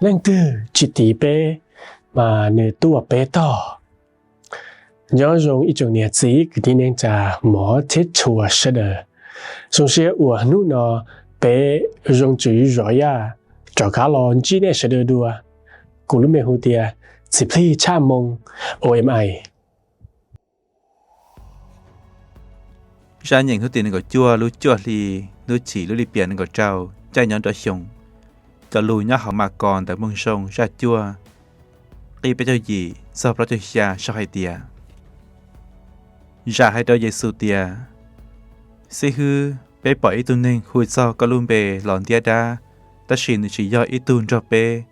Leej twg tsis tiv peb, mas nws tuaj peb tog. Nyob zoo ib tsoom niam txiv kwv tij neej tsa, mov thiab tshua sawv daws. Zoo siab uas hnub no peb zoo tswv zov yaj rov qab los ntsib nej sawv daws dua. Kuv lub npe hu tias Txiv Plig Tshaj Moo, O M I. Zaj nyeem hnub tim nees nkaum cuaj lub cuaj hli, lub chim lub li piam nees nkaum rau, caij nyob nruab xyoo. Cov lus nyob hauv Mas Kos ntawv Moo Zoo zaj cuaj, nqi peb caug yim txog plaub caug xya sau hais tias, Zam hais rau Yes Xus tias, Xib hwb, peb pom ib tug neeg hu txog koj lub npe los ntiab dab, tab sis nws tsis yog ib tug nrog peb.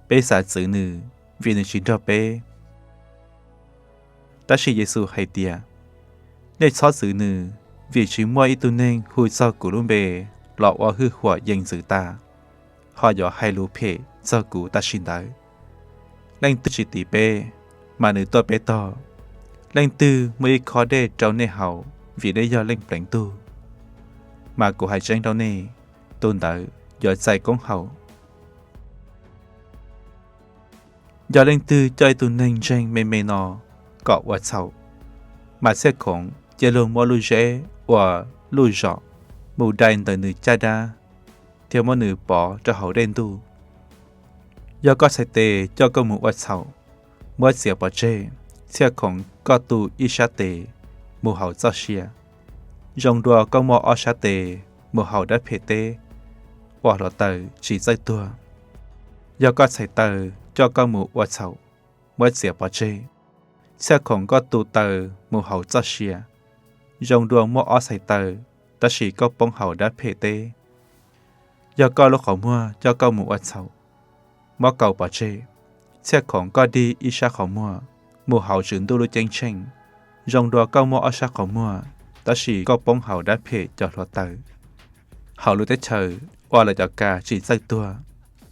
Peb xav txwv nws, vim nws tsis nrog peb. Tab sis Yes Xus hais tias, Nej txhob txwv nws, vim tsis muaj ib tug neeg hu txog kuv lub npe los ua hwj huam yees ntxwv tas, ho yuav hais lus phem txog kuv tam sim ntawd. Leej twg tsis tiv peb, mas nws tuaj peb tog. Leej twg muab ib khob dej rau nej haus vim nej yog Leej Pleev Tug, mas kuv hais tseeb rau nej, tus ntawd yuav txais koob haum. Yog leej twg coj ib tug neeg ntseeg me me no kom ua txhaum, mas txhiaj khoov cia luag muab lub zeb uas luj zom mus dai ntawm nws caj dab, thiab muab nws pov rau hauv dej ntuj. Yog koj txhais tes coj koj mus ua txhaum, muab txiav pov tseg, txhiaj khoov koj tu ib sab tes mus hauv txoj sia, zoo dua koj muaj ob sab tes mus hauv dab phem teb uas hluav taws tsis txawj tuag. Yog koj txhais taw coj koj mus ua txhaum, muab txiav pov tseg, txhiaj khoov koj tu taw mus hauv txoj sia, zoo dua muaj ob txhais taw, tab sis koj poob hauv dab phem teb. Yog koj lub qhov muag coj koj mus ua txhaum, muab kaus pov tseg, txhiaj khoov koj dig ib sab qhov muag mus hauv Tswv Ntuj lub Ceeb Tsheej, zoo dua koj muaj ob sab qhov muag, tab sis koj poob hauv dab phem cov hluav taws, hauv lub teb chaws uas lawv cov kas tsis txawj tuag,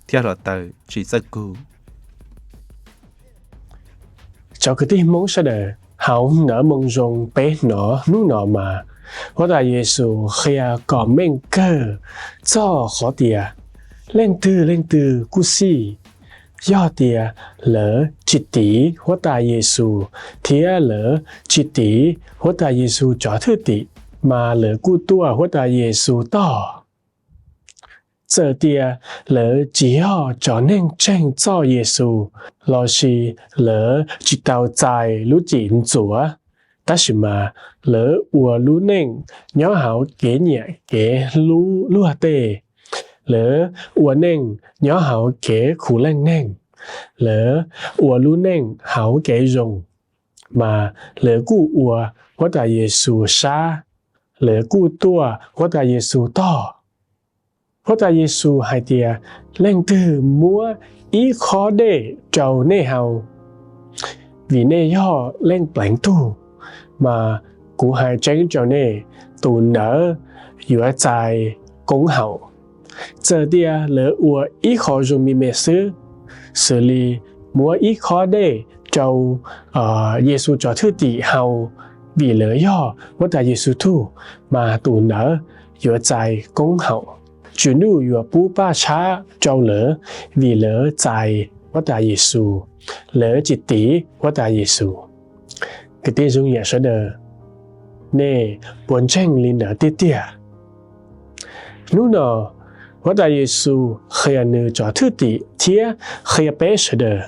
thiab hluav taws tsis txawj kug. Cov kwv tij Hmoob sawv daws, hauv ntawv Moo Zoo peb hnov hnub no mas, Huab Tais Yes Xus qhia kom meej kawg txog qhov tias leej twg leej twg kuj xij, yog tias lawv tsis tiv Huab Tais Yes Xus thiab lawv tsis tiv Huab Tais Yes Xus cov thwj tim, mas lawv kuj tuaj Huab Tais Yes Xus tog. Txawm tias lawv tsis yog cov neeg ntseeg txog Yes Xus, lossis lawv tsis tau txais lub cim ntxuav, tab sis mas lawv ua lub neej nyob hauv kev nyiam kev hlub luag tej, lawv ua neej nyob hauv kev khuv leej neeg, lawv ua lub neej hauv kev zoo, mas lawv kuj ua Huab Tais Yes Xus sab, lawv kuj tuaj Huab Tais Yes Xus tog. Huab Tais Yes Xus hais tias, leej twg muab ib khob dej rau nej haus, vim nej yog Leej Pleev Tug, mas kuv hais tseeb rau nej, tus ntawd yuav txais koob haum. Txawm tias lawv ua ib qho zoo me me xwb, xws li muab ib khob dej rau Yes Xus cov thwj tim haus, vim lawv yog Huab Tais Yes Xus tug, mas tus ntawd yuav txais koob haum. Tswv Ntuj yuav pub paj tshab rau lawv, vim lawv txais Huab Tais Yes Xus, lawv tsis tiv Huab Tais Yes Xus. Kwv tij Zoov Yam sawv daws, nej puas ntseeg li ntawd tiag tiag? Hnub no, Huab Tais Yes Xus qhia nws cov thwj tim thiab qhia peb sawv daws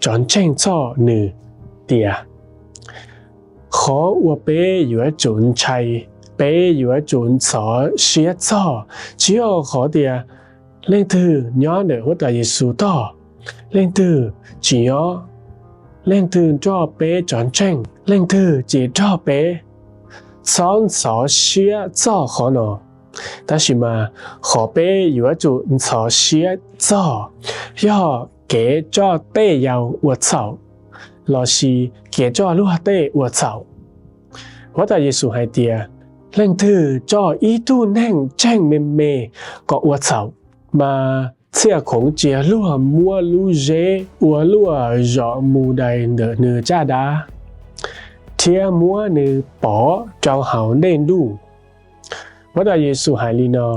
cov ntseeg txog nws tias, qhov uas peb yuav tsum ntshai, peb yuav tsum ntxhov siab txog, tsis yog qhov tias leej twg nyob ntawm Huab Tais Yes Xus tog, leej twg tsis nyob, leej twg nrog peb cov ntseeg, leej twg tsis nrog peb. Txhob ntxhov siab txog qhov no. Tab sis mas qhov peb yuav tsum ntxhov siab txog yog kev coj tej yau ua txhaum, lossis kev coj luag tej ua txhaum. Huab Tais Yes Xus hais tias, leej twg coj ib tug neeg ntseeg me me kom ua txhaum, mas txhiaj khoov cia luag muab lub zeb ua luaj zom mus dai ntawm nws caj dab, thiab muab nws pov rau hauv dej ntuj. Huab Tais Yes Xus hais li no,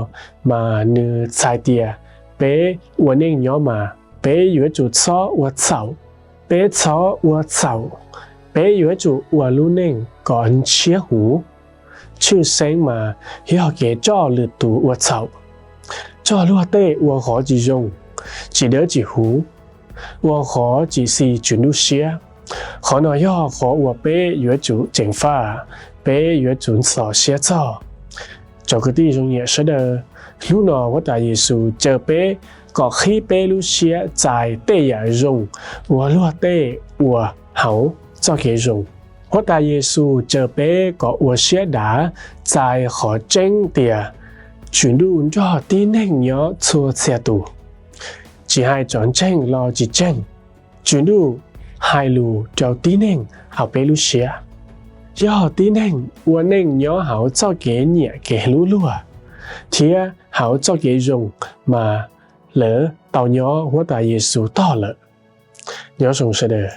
mas nws txhais tias peb ua neej nyob mas peb yuav tsum txhob ua txhaum. Peb txhob ua txhaum. Peb yuav tsum ua lub neej kom ntshiab huv. Tshwj xeeb mas yog kev coj lwm tus ua txhaum, coj luag tej ua qhov tsis zoo, tsis dawb tsis huv, ua qhov tsis xis Tswv Ntuj siab. Qhov no yog qhov uas peb yuav tsum ceev faj, peb yuav tsum ntxhov siab txog. Cov kwv tij zoo nyiam sawv daws, hnub no Huab Tais Yes Xus caw peb kom qhib peb lub siab txais tej yam zoo, ua luag tej ua hauv txoj kev zoo. Huab Tais Yes Xus caw peb kom ua siab dav txais qhov tseeb tias Tswv Ntuj nrog tib neeg nyob txhua txhia tus, tsis hais tseem ntseeg los tsis ntseeg. Tswv Ntuj hais lus rau tib neeg hauv peb lub siab. Yog tib neeg ua neej nyob hauv txoj kev nyiam kev hlub luag thiab hauv txoj kev zoo, mas lawv tau nyob Huab Tais Yes Xus tog lawm. Nyob zoo sawv daws.